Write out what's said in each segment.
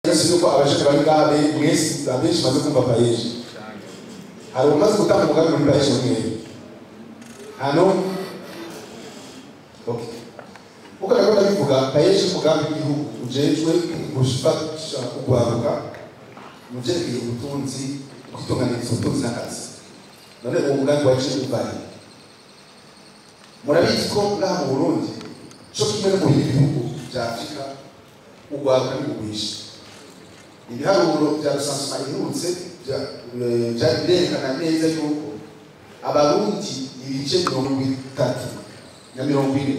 Yuko abajene bari ngaha mwese abenshi maze kumva PAEEJ, hari umaze gutanga umugambi muri PAEEJ mwewe hano? Okay, uko nariko ndabivuga, PAEEJ umugambi w'igihugu ujejwe gufasha urwaruka mu vyerekeye ubutunzi, kwitunganiriza ubutunzi n'akazi. None uwo mugambi waje uvahe? Murabizi ko ngaha mu Burundi co kimwe no mu bindi bihugu vya Afrika urwaruka ni rwinshi. Ibiharuro vya recensement iherutse birerekana neza yuko Abarundi ibice 30 na 40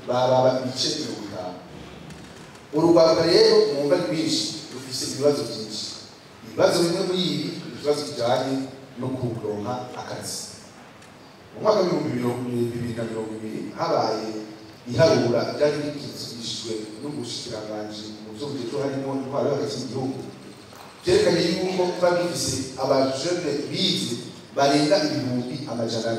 bababa ibice 50. Urugwaruka rero mwumva ni rwinshi, rufise ibibazo byinshi. Ibibazo bimwe muri ibi ni ibibazo bijanye no kuronka akazi. Mu mwaka w'2020 habaye iharura ryari rikikijwe n'ubushikiranganji mu vyo bujejwe, harimo intwaro yo hagati mu gihugu. Vyerekanye yuko twari dufise abajene bize barenga 400,000,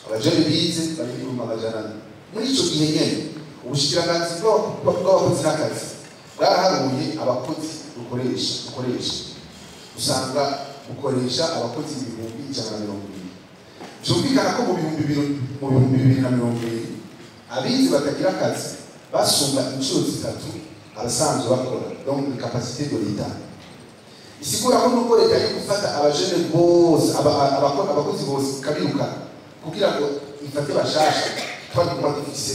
abajene bize barenga 400,000. Muri ico gihe nyene ubushikiranganji bw'abakozi n'akazi bwaraharuye abakozi bukoresha, usanga bukoresha abakozi 120,000. Vyumvikana ko mu 2020 abize batagira akazi basumba inshuro zitatu abasanzwe bakora. Donc ni capacité de l'État isigura ko nubwo leta iri gufata abajene bose, abakozi bose ikabirukana kugira ngo ifate bashasha, twari kuba dufise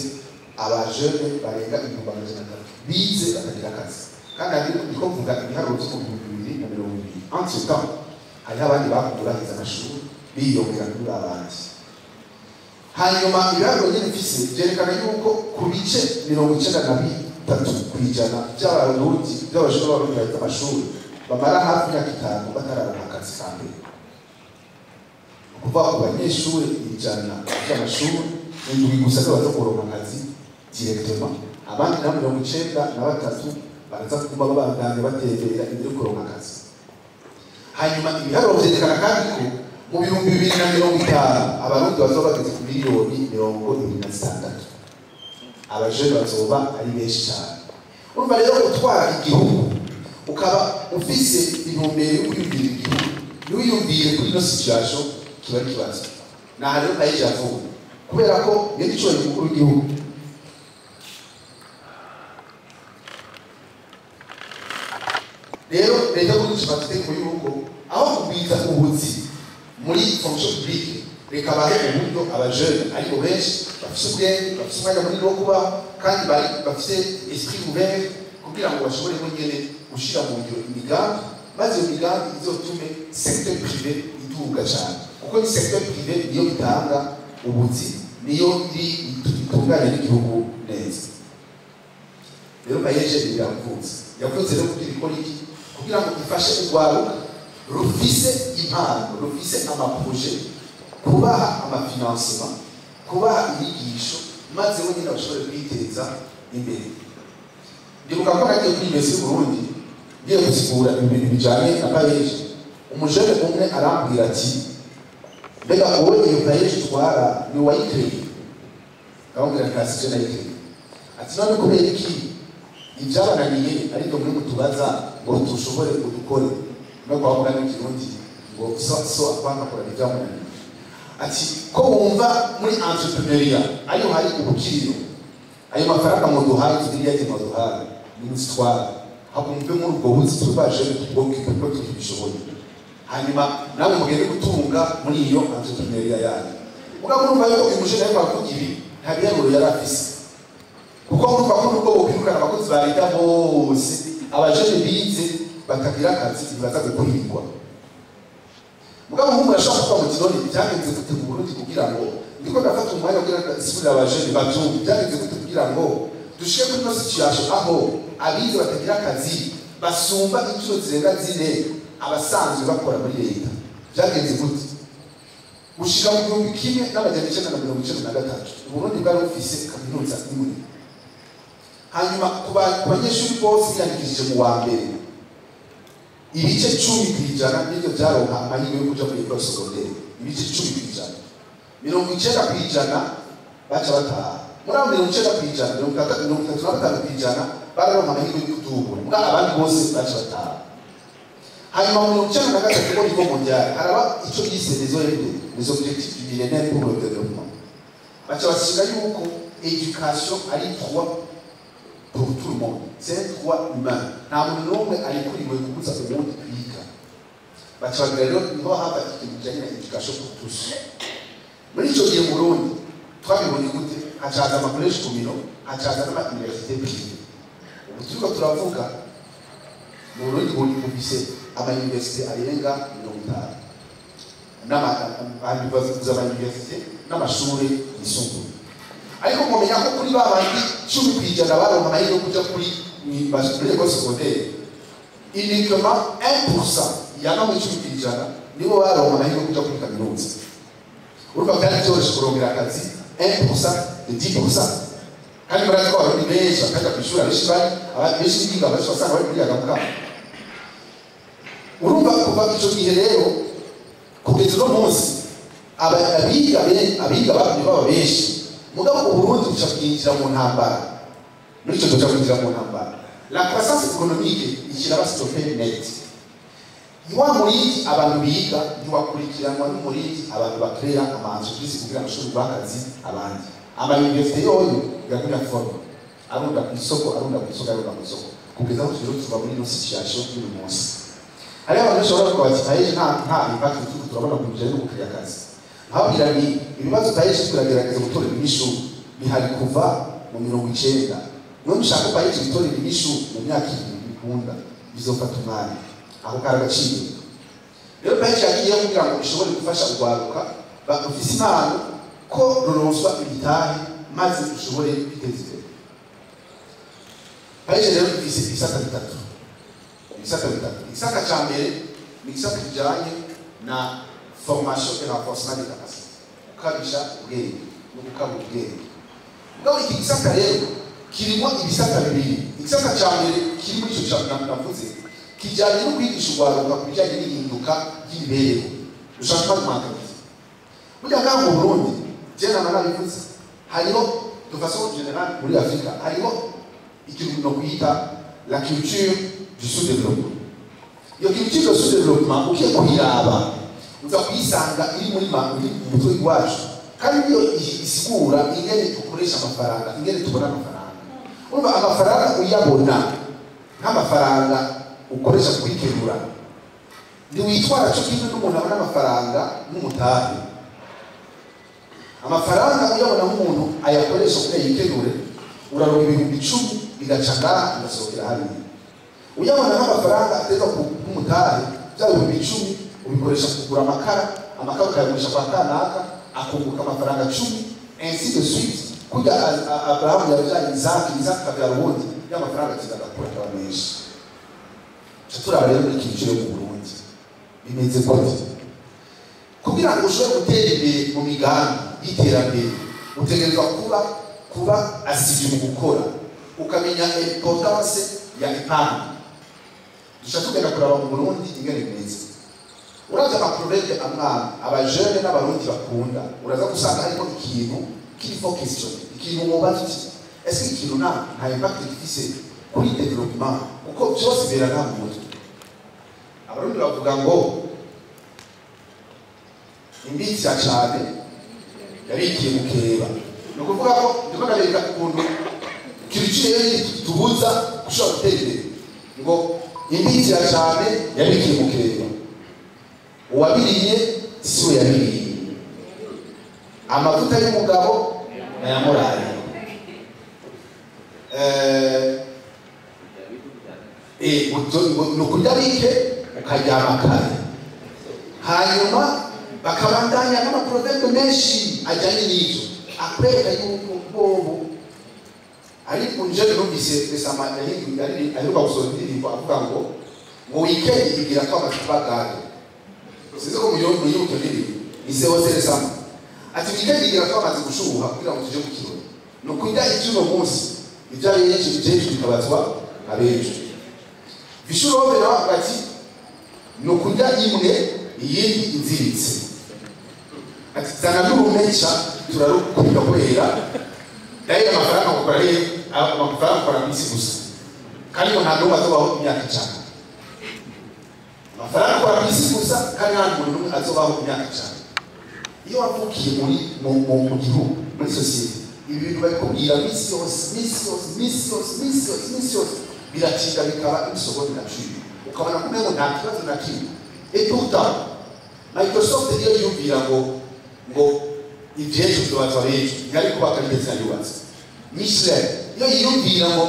abajene barenga 300,000 bize batagira akazi. Kandi hari ndiko mvuga ibiharuro vyo mu 2020. Entre temps hariho abandi bakuye baheze amashuri biyongera kuri babandi. Hanyuma ibiharuro nyene mfise vyerekana yuko ku bice 93% by'Abarundi, by'abajene b'Abarundi baheze amashuri bamara hafi imyaka 5 batararonka akazi ka mbere. Ukuvuga ku banyeshuri 100 by'amashuri, indwi gusa nibo baza kuronka akazi directement, abandi nabo 93 baraza kuguma babandanya batembera imbere yo kuronka akazi. Hanyuma ibiharuro vyerekana kandi ko mu 2050 Abarundi bazoba bageze ku miliyoni 26. Abajene bazoba ari benshi cyane. Urumva rero, gutwara igihugu ukaba ufise intumbero yo kwiyumvira igihugu, ntiwiyumvire kuri ino situation, kiba ari ikibazo. Naha rero PAEEJ yavuye, kubera ko niyo giciro umukuru w'igihugu rero leta y'u Burundi ifata itegeko y'uko aho kugwiza ubuzi muri fonction publique, reka bahe uburyo abajene, ariko benshi bafise ubwenge, bafise umwanya munini wo kubaho, kandi bari bafise esprit ouvert, kugira ngo bashobore bonyene gushira mu ngiro imigambi, maze iyo migambi izotume secteur privé iduga cyane, kuko ni secteur privé niyo itanga ubuzi, niyo iri itunganya n'igihugu neza. Rero PAEEJ yavutse, yavutse rero kugira ikora iki? Kugira ngo ifashe urwaruka rufise impano, rufise amaprojets, kubaha amafinancement, kubaha inyigisho, maze bo nyine bashobore kwiteza imbere. Ndibuka ko nagiye kuri Université y'Uburundi ngiye gusigura ibintu bijanye na PAEEJ. Umujene umwe arambwira ati: "Mbega wowe iyo PAEEJ utwara ni wayikreye?" Ndamubwira nti: "Kasi je nayikreye." Ati: "None kubera iki ibyabananiye ariko muri mutubaza ngo tushobore udukore?" No kwa mugani w'ikirundi ngo so so akwanga kora ibyamunaniye. Ati: "Ko wumva muri entrepreneuriat ariyo hari ubukiriro, ayo mafaranga muduhaye, ziriya muduhaye nimuzitwara, ahubwo muve muri ubwo buzi, twaje tubwokipe ko tubishoboye, hanyuma namwe mugende gutunga muri iyo entrepreneuriat yanyu." Mugabo urumva yuko uyu mujene ariko aravuga ibi nta biharuro yari afise, kuko urumva ko nubwo bokwirukana abakozi ba leta bose, abajene bize batagira akazi ntibaza gukwirwa. Mugabo nk'umuntu ashobora kuvuga muti: "None byagenze gute mu Burundi?" Kugira ngo ndiko ndafata umwanya kugira ngo nsigurire abajene bavyumve, byagenze gute kugira ngo dushike kuri ino situation aho abize batagira akazi basumba inshuro zirenga zine abasanzwe bakora muri leta? Byagenze gute? Gushika mu 1993 Uburundi bwari bufise kaminuza imwe. Hanyuma ku banyeshuri bose biyandikishije mu wa mbere, ibice 10% nibyo byaronka amahirwe yo kuja muri école secondaire. Ibice 10%, 90% baca bataha. Muri abo 90%, 35% bararonka amahirwe yo kudubura, mbwa abandi bose baca bataha. Hanyuma mu 93 au niveau mondial haraba ico bise les OMD, les objectifs du millénaire pour le développement. Baca bashinga yuko éducation ari droit pour tout le monde, c'est un droit humain, nta muntu n'umwe arikuriwe kubuza uwundi kwiga. Baca bagira rero niho hava ikintu kijanye na éducation pour tous. Muri ico gihe mu Burundi twabibonye gute? Hacaza ama collèges communaux, hacaza n'ama universités privées. Ubu turiko turavuga, mu Burundi bufise ama universités arenga 50 n'ama ama universités n'amashuri yisumbuye. Ariko mumenya ko kuri ba bandi 10% baronka amahirwe yo kuja muri école secondaire, uniquement 1% yava mu 10% nibo baronka amahirwe yo kuja kuri kaminuza. Urumva byari byoroshe kurongera akazi 1% de 10%. Kandi murazi ko Abarundi benshi bakaja kw'ishuri, abenshi bari benshi biga, benshi basanga bari muri agamuka. Urumva kuva ico gihe rero kugeza uno munsi, abiga bagumye baba benshi. Mugabo Uburundi buca bwinjira mu ntambara. Muri ico buca bwinjira mu ntambara, la croissance économique ikiraba stoppée net. Wa murindi abantu biga ntiwakurikiranwa n'umurindi abantu bakorera ama entreprises kugira ngo ashobore guha akazi abandi. Ama universités yoyo yagumya forme, arunda ku isoko, arunda ku isoko, arunda ku isoko, kugeza aho tugeze tuva muri ino situation y'uyu munsi. Hariho abantu benshi bashobora kuvuga bati: "PAEEJ nta impact turiko turabona ku bijanye no gukrea akazi." Nkababwira ni ibibazo PAEEJ turagerageza gutorera inyishu bihari kuva mu 90. Mwe mushaka ko PAEEJ itorera inyishu mu myaka 2, bikunda bizofata umwanya. Ako kari agaciro. Rero PAEEJ yagiyeho kugira ngo ishobore gufasha urwaruka rufise impano ko ruronswa ibitahe maze rushobore kwiteza imbere. PAEEJ rero ifise ibisata bitatu, ibisata bitatu. Igisata ca mbere ni igisata kijanye na formation et renforcement des capacités, gukabisha ubwenge no gukabura ubwenge. Mugabo iki gisata rero kirimo ibisata bibiri. Igisata ca mbere kiri muri ico navuze kijanye no kwigisha urwaruka ku bijanye n'ihinduka ry'imibereho, le changement de mentalité. Burya ngaha mu Burundi, je nama nabivuze, hariho, de façon générale muri Afrika, hariho ikintu no kwita la culture du sous-développement. Iyo culture du sous-développement ugiye kuyiraba uza kuyisanga iri muri muri mu mutwe iwacu, kandi niyo isigura ingene dukoresha amafaranga, ingene tubona amafaranga. Urumva amafaranga uyabona nk'amafaranga ukoresha kwikenura, ntiwitwara cyo kimwe n'umuntu abona amafaranga nk'umutahe. Amafaranga uyabona nk'umuntu ayakoresha kugira yikenure, uraronka 10.000 bigaca ngaha bigasohokera hariya. Uyabona nk'amafaranga ateza nk'umutahe, bya 10.000 ubikoresha kugura amakara, amakara ukayagurisha kwa kanaka akunguka amafaranga 10, ainsi de suite. Kurya Abrahamu yabyaye Isaki, Isaki akabyara uwundi, ya mafaranga akiza agakura akaba menshi. Tuca turaba rero muri iki gice mu Burundi bimeze gute. Kugira ngo ushobore gutera imbere mu migambi y'iterambere, utegerezwa kuba assidu mu gukora, ukamenya importance ya épargne. Duca tugenda kuraba mu Burundi ingene bimeze. Uraza ama proverbes amwamwe abajene n'Abarundi bakunda, uraza gusanga harimo ikintu qu'il faut questionner, ikintu wobaza uti: "Est-ce que ikintu nta impact gifise kuri développement?" Kuko byose bibera nta mu mutwe. Abarundi bavuga ngo imbitsi cane yabikiye mukeba. Ni ukuvuga ko ndiko ndabereka ukuntu culture rero tubuza gushobora gutera imbere. Ngo imbitsi cane yabikiye mukeba, uwabiriye si we yabiriye, amavuta y'umugabo nayamuraye. Ni ukurya bike ukaryama kare. Hanyuma bakabandanya n'ama proverbes menshi ajyanye n'ibyo, akwereka yuko bobo ari unjene. Numvise resama aheruka gusohora indirimbo avuga ngo weekend ibwira ko amacupa gade. Sinzi ko muyibuka indirimbo ni Seose Resama. Ati: "Weekend igira twamaze gushuha kugira ngo tuje mu kirori." Ni ukurya iby'uno munsi, iby'abenshi iby'ejo bikabazwa abejo. Vishurove nawe avuga ati: "Ni ukurya imwe iyindi inziritse." Ati: "Zana n'urumeca turarukunda kubera." D'ailleurs amafaranga gukora rero, amafaranga gukora ku isi gusa, kandi ngo nta n'umwe azobaho imyaka 100. Amafaranga akora ku isi gusa, kandi nta muntu n'umwe azobaho imyaka 100. Iyo wavukiye muri mu gihugu, muri société, ibi bintu babikubwira misi yose, misi yose, misi yose, misi yose, misi yose, biratinda bikaba une seconde nature, ukabona ko umengo nta kibazo na kimwe. Et pourtant Microsoft iyo yumvira ngo ivy'ejo vyobazwa b'ejo, ntiyari kubaka n'indetse yubatse. Michelin iyo yiyumvira ngo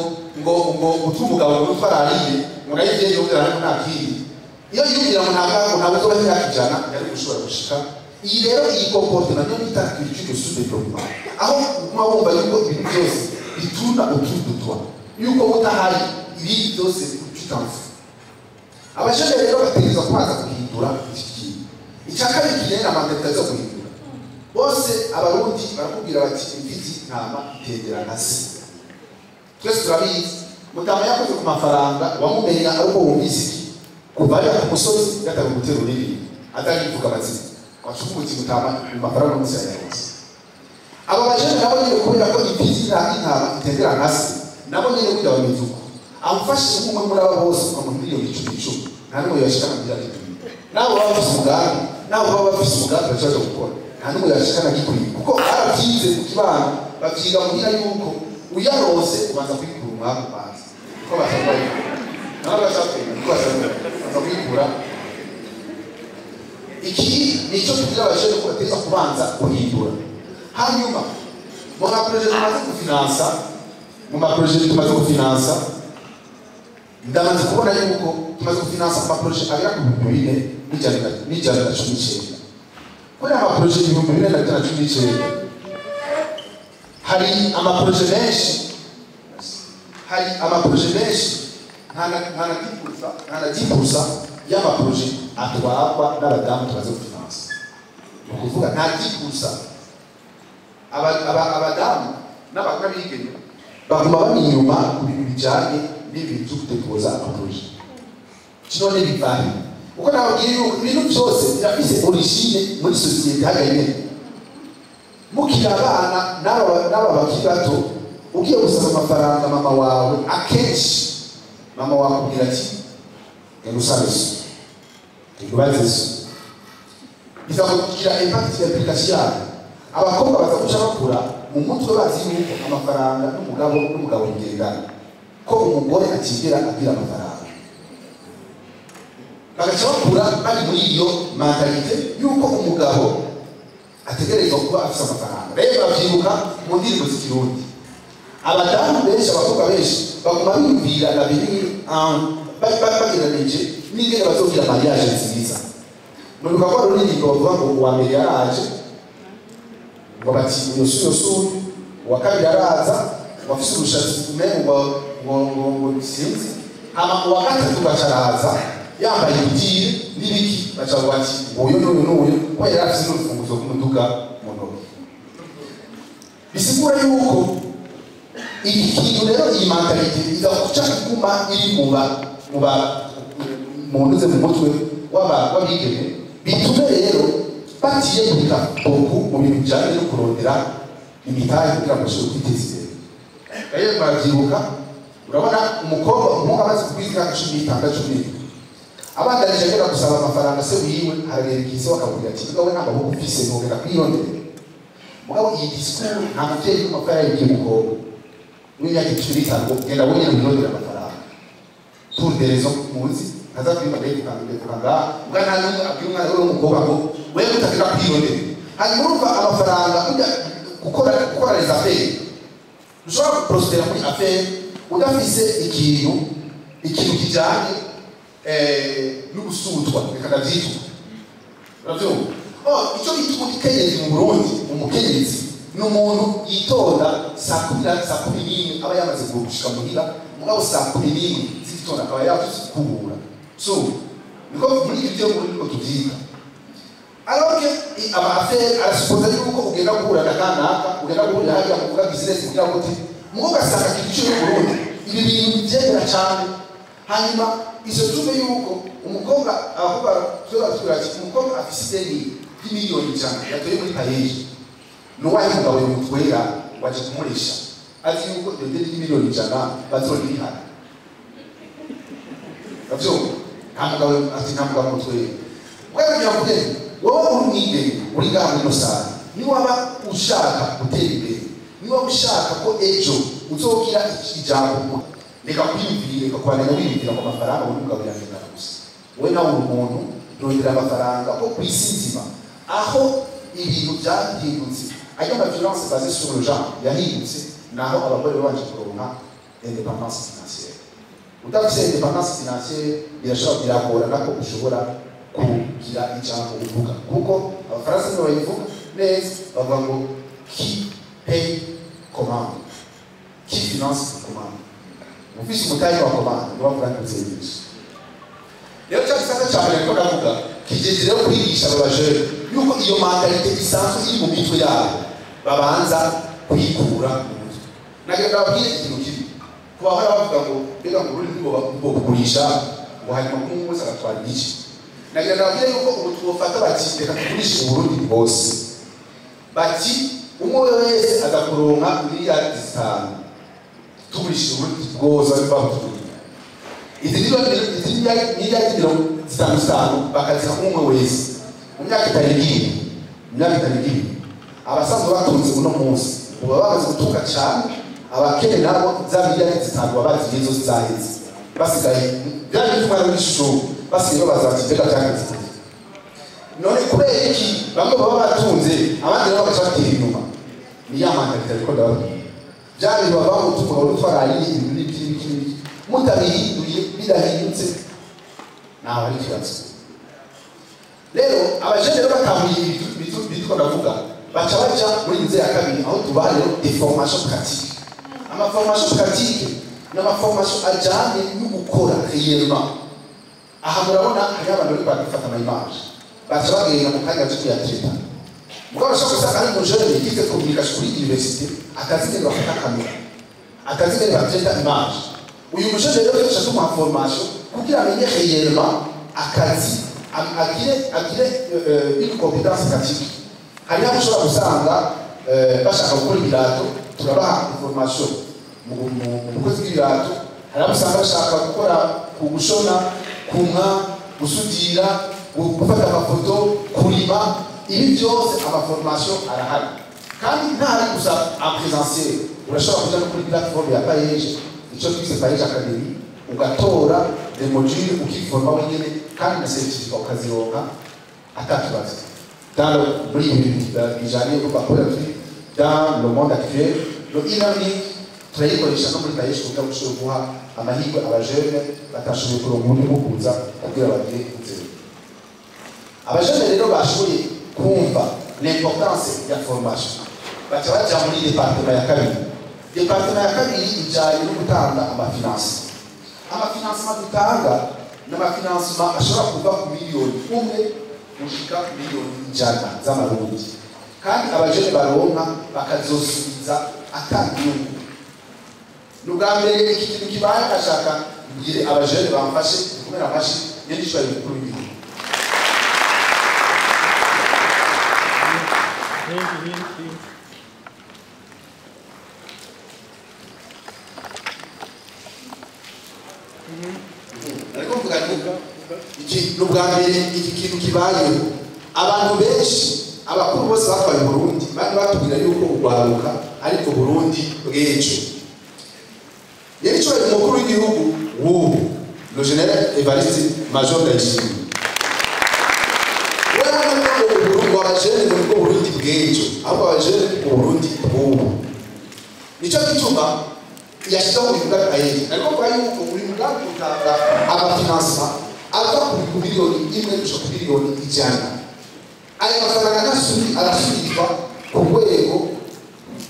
guta umugabo ngo nutwo arariye, ngo nayo ivy'ejo vyararimo nta kindi, iyo yiyumvira ngo ntabwo uzobaho imyaka 100, ntiyari gushobora gushika. Iyi rero, iyi comportement niyo bita culture de sous-développement, aho uguma wumva yuko ibintu byose bitourne autour de toi, yuko utahari ibindi byose tu t'en fous. Abajene rero bategerezwa kubanza guhindura iki kintu. Icya kabiri kijyanye na mentalité zo guhindura, bose Abarundi barakubwira bati: "Imfizi ntama itendera nka se." Twese turabizi, mutama yakoze ku mafaranga wamumenya ari uko wumvise iki kuva hariya ku musozi yatanga guterura ibintu atarivuga amazina, wacuka uti: "Mutama mu mafaranga munsi yayaronse." Abo bajene nabo nyine, kubera ko imfizi intama itendera nka se, nabo nyine burya bameze uko. Amufashe nk'umwe muri abo bose ukamuha miliyoni 10 10, nta n'umwe yashikana miliyoni 10. Nabo baba bafise umugambi, nabo baba bafise umugambi bashaka gukora, nta n'umwe yashikana gikwiye, kuko barabyize mu kibano, bavyiga muhira yuko uyaronse ubanza kwikura umwaku ubanza uko basabwa, nabo bashaka uko basabwa baza kwikura. Iki nicyo tugira abajene ko bateza kubanza guhindura. Hanyuma mu maprojets tumaze gufinansa, mu maprojets tumaze gufinansa, ndamaze kubona yuko tumaze gufinansa amaprojets agera ku 4119. Kuri aya maprojets 4119, hari amaprojets menshi, hari amaprojets menshi nta na 10%, nta na 10% y'amaprojets atwarwa n'abadamu tumaze gufinansa. Ni ukuvuga nta 10%. Abadamu n'abigeme baguma bari inyuma ku bintu bijanye n'ibintu byo kudepoza amaprojets. None bivahe? Uko nababwiye yuko ibintu byose birafise origine muri société hariya nyene. Mukiri abana n'aba bakiri bato, ugiye gusaba amafaranga mama wawe, akenshi mama wawe akubwira ati: "Genda usabe so, genda ubaze so." Biza kugira impact ya application yayo. Abakobwa baza guca bakura mu mutwe bazi yuko amafaranga n'umugabo bigendana, ko umugore atigera agira amafaranga. Bagaca bakura bari muri iyo mentalité yuko umugabo ategerezwa kuba afise amafaranga. Rero bavyibuka mu ndirimbo z'Ikirundi, abadamu benshi, abakobwa benshi baguma biyumvira l'avenir bagereranije n'ingene bazogira mariage nziza. Muribuka ko hari uririmbo bavuga ngo uwa mbere yaraje, ngo bati: "Uyo si uyo, si uyu." Uwa kabiri araza ngo afise urushatsi umengo ngo sinzi. Hama uwa gatatu gaca araza yambaye ibitire n'ibiki, baca bati: "Uyu n'uyu n'uyu," ko yari afise n'urufunguzo rw'umuduga mu ntoki. Bisigura yuko iki kintu rero, iyi mentalité iza guca iguma iri mu ba mu ntuze mu mutwe w'abigeme, bitume rero batiyegurika beaucoup mu bintu bijanye no kurondera imitahe kugira ngo bashobore kwiteza imbere. Rero murabyibuka, urabona umukobwa, umuhungu amaze kugwiza imyaka 16, 17, abandanije agera gusaba amafaranga se wiwe, haragera igihe se bakamubwira ati: "Mugabo nta maboko ufise, ntugenda kwirondera." Mugabo iyi discours nta muvyeyi n'umupfa yayibwiye umukobwa w'imyaka 15 ngo: "Genda wenyine wirondere amafaranga." Pour des raisons muzi, ntaza kwiba, ndayivuga, ndayivuga ngaha. Mbwa nta n'umwe abwira umwana we w'umukobwa ngo: "Wewe utagenda kwirondera." Hanyuma urumva amafaranga ujya gukora les affaires, ushobora guprospera muri affaire udafise ikintu kijanye n'ubusutwa, reka ndavyitwa. Uravyumva? Oh, icyo bita umukenyezi mu Burundi, umukenyezi ni umuntu yitonda saa 11 aba yamaze gushika muhira, mugabo saa 11 z'igitondo akaba yavuze kubura. So niko muri ibyo muri niko tuvyiga. Alors que ama affaire arasupoza yuko ugenda guhura na kanaka, ugenda guhurira hariya muvuga business, kugira ngo uti mugo ugasanga igice y'u Burundi ibi bintu bivyemera cane. Hanyuma izo tuve yuko umukobwa, abakobwa tuba batubwira ati: "Umukobwa afise ideni ry'imiliyoni 100 yatoye muri PAEEJ, nuwahe mugabo yomutwera waje kumurisha?" Azi yuko iyo deni y'imiliyoni 100 bazorihana. Uravyumva? Nta mugabo ati nta mugabo mutwe. Wewe nyavuge, wowe uri umwigeme uri ngaha muri ino salle, niwaba ushaka gutera imbere, niba ushaka ko ejo uzogira ijambo, reka kwiyumvira, reka kubandanya wiyumvira ngo amafaranga uri umugabo yagenda gusa. Wowe nawe uri umuntu, rondera amafaranga, ko ku isi nzima aho ibintu byahindutse, ayo ma violence basée sur le genre yahindutse, naho abagore babanje kuronka indépendance financière. Udafise indépendance financière, birashobora, biragorana ko ushobora kugira ijambo uvuga, kuko Abafaransa nibo bayivuga neza, bavuga ngo "Qui paye commande, qui finance commande." Ufise umutahe wa commande, niwo bavuga ngo uzenyesha. Rero cya gisata cya mbere ko ndavuga kigejeje rero kwigisha aba bajene yuko iyo mentalité isanzwe iri mu mitwe yabo babanza kuyikura mu mutwe. Nagira ndababwire ikintu kibi ku bahora bavuga ngo mbega ngo urundi nibwo kugurisha, ngo hanyuma umwe wese agatwara igice. Nagira ndababwire yuko ubu twofata bati reka tugurishe Uburundi bwose, bati umwe wese aza kuronka miliyari 5, tugurishije Uburundi bwose, bari babutugurisha izi miliyari 55 bakaziha umwe wese, mu myaka itarenga 2, mu myaka itarenga 2, abasanzwe batunze uno munsi uba bamaze gutuka cyane, abakene nabo za miliyari 5 baba bazigiye zose zaheze, basigaye bya bintu umwana w'ishusho, basigaye babaza bati mbega byagenze gute? None kubera iki bamwe baba batunze, abandi nabo bagaca batera inyuma? Ni ya mentalité ariko ndababwira, bya bintu bava mu tumugabo n'utwaraye ibintu n'ibiki n'ibiki n'ibiki, mutabihinduye bidahindutse ntaho hari ikibazo. Rero abajene rero batahuye ibitwa ndavuga, baca baja muri inzu ya kabiri aho tubaha rero des formations pratiques. Amaformation pratique ni amaformation ajyanye no gukora réellement. Aha murabona hariho abantu bari bagifata ama image, baca bagenda mu kanya gato kuyatraita. Mugabo bashobora gusanga ari umujene yize communication kuri université, atazi ingene bafata kamera, atazi ingene batraita image. Uyu mujene rero duca tumuha formation kugira amenye réellement akazi, agire une compétence pratique. Hari abo ushobora gusanga bashaka gukora ibirato, turabaha information mu bukozi bw'ibirato. Hari abo usanga bashaka gukora ku gushona, kunka, gusudira, gufata amafoto, kurima, ibi byose amaformation arahari, kandi ntari gusa en présentiel. Urashobora kuja no kuri plateforme ya PAEEJ, icyo twise PAEEJ Academy, ugatora des modules, ukiforma wenyene, kandi na certificat ukazironka atakibazo. Dans le muri ibi bintu bijanye no bakora turi dans le monde actuel, le e-learning turayikoresha no muri PAEEJ kugira ngo dushobore guha amahirwe abajene batashoboye kuronka uburyo bwo kuza kugira bagire inzira. Abajene rero bashoboye kumva l'importance ya formation baca baja muri département ya kabiri. Département ya kabiri ijanye no gutanga amafinancement. Amafinancement dutanga ni amafinancement ashobora kuva ku miliyoni 1 gushika ku miliyoni 100 z'amarundi, kandi abajene baronka bakazosubiza ata nyungu. Ni ubwa mbere iki kintu kibaye. Ndashaka mbwire abajene bamfashe gukomera amashyi nyenicubahiro mukuru w'igihugu. Thank you, thank you. Ariko mvuga nti iki ni ubwa mbere iki kintu kibayeho. Abantu benshi, abakuru bose batwaye Burundi, bari batubwira yuko urwaruka ariko Burundi bw'ejo. Nyenicubahiro umukuru w'igihugu w'ubu, le général Evariste Major Ndayishimiye, wewe ngo Burundi abajene ngo nibwo Burundi bw'ejo, ahubwo abajene ni Burundi bw'ubu. Nicyo gituma yashyizeho uyu mugambi PAEEJ. Ariko mvuga yuko uyu mugambi utanga amafinancement ava ku miliyoni 1 gushika ku miliyoni 100. Ayo mafaranga arasubizwa ku rwego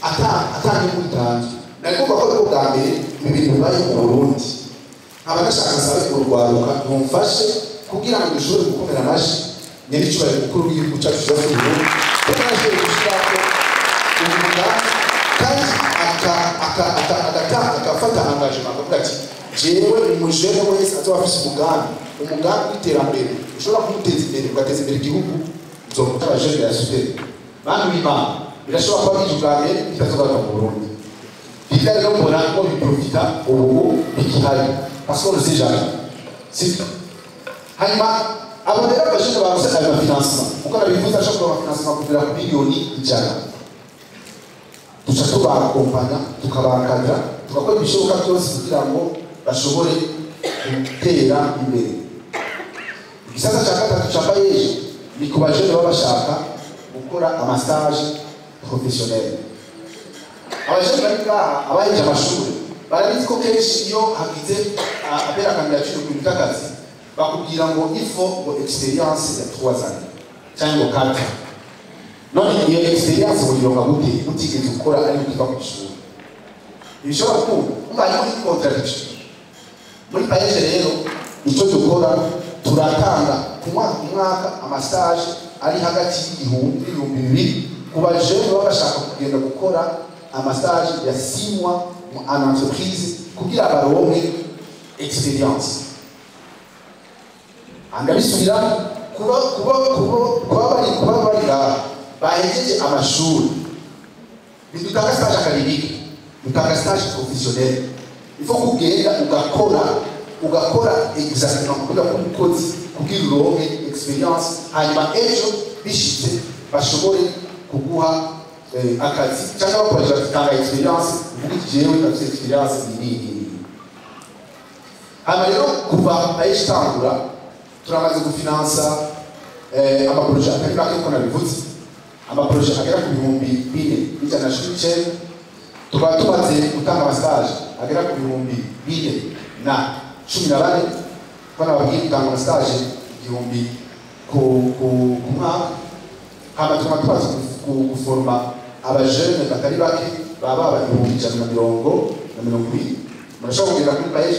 ata nyungu itanzwe. Nari kumva ko aribwo bwa mbere ibi bintu bibaye mu Burundi. Nkaba ndashaka nsabe urwaruka mumfashe kugira ngo dushobore gukomera amashyi nyir'icyubahiro mukuru w'igihugu cyacu cyiza cy'u Burundi, kuko yashoboye gushyiraho uyu mugambi kandi agafata engagement, akavuga ati jewe umujene wese azoba afise umugambi w'iterambere ushobora kumuteza imbere, ugateza imbere igihugu, nzomuta. Abajene ya super, bantu b'Imana, birashobora kuba bije ubwa mbere bitazogaruka mu Burundi. Ivyo rero mbona ko biprofita ubu bikihari, parce qu'on ne sait jamais, sibyo? Hanyuma abo rero abajene baronse ayo mafinancement, uko nabivuze, ashobora kuronka financement kugera ku miliyoni 100, duca tubakompanya, tukabankadra, tugakora ibishoboka byose kugira ngo bashobore gutera imbere. Igisata cya gatatu cya PAEEJ ni ku bajene baba bashaka gukora amastage professionnel. Abajene bari ngaha, abaheje amashuri, barabizi ko kenshi iyo hagize appel à candidature ku bintu by'akazi, bakubwira ngo il faut ngo expérience ya 3 ans cyangwa ngo 4. None iyo expérience uyironka gute utigeze ukora, ari ukiva ku ishuri? Ntibishobora gukunda. Umva, harimo contradiction. Muri PAEEJ rero icyo dukora, turatanga ku mwaka ku mwaka amastage ari hagati y'1000 n'2000 ku bajene baba bashaka kugenda gukora amastage ya 6 mois en entreprise kugira baronke expérience. Andabisubira, kuba bari ngaha bahejeje amashuri, ntidutanga stage académique, dutanga stage professionnel. Il faut kugenda ugakora exactement kugira ko umukozi, kugira uronke expérience, hanyuma ejo bishitse bashobore kuguha akazi cyangwa bakoresha bati tanga expérience, uvuga iki: "Jewe ndafite expérience iyi n'iyi n'iyi." Hanyuma rero kuva PAEEJ itangura, turamaze gufinansa amaprojet atari make, uko nabivuze, amaprojet agera ku 4119. Tukaba tumaze gutanga amastage agera ku 4014, ko nababwiye gutanga amastage 1000 ku mwaka. Hama tukaba tumaze guforma abajene batari bake, baba baba 120. Murashobora kugenda kuri PAEEJ.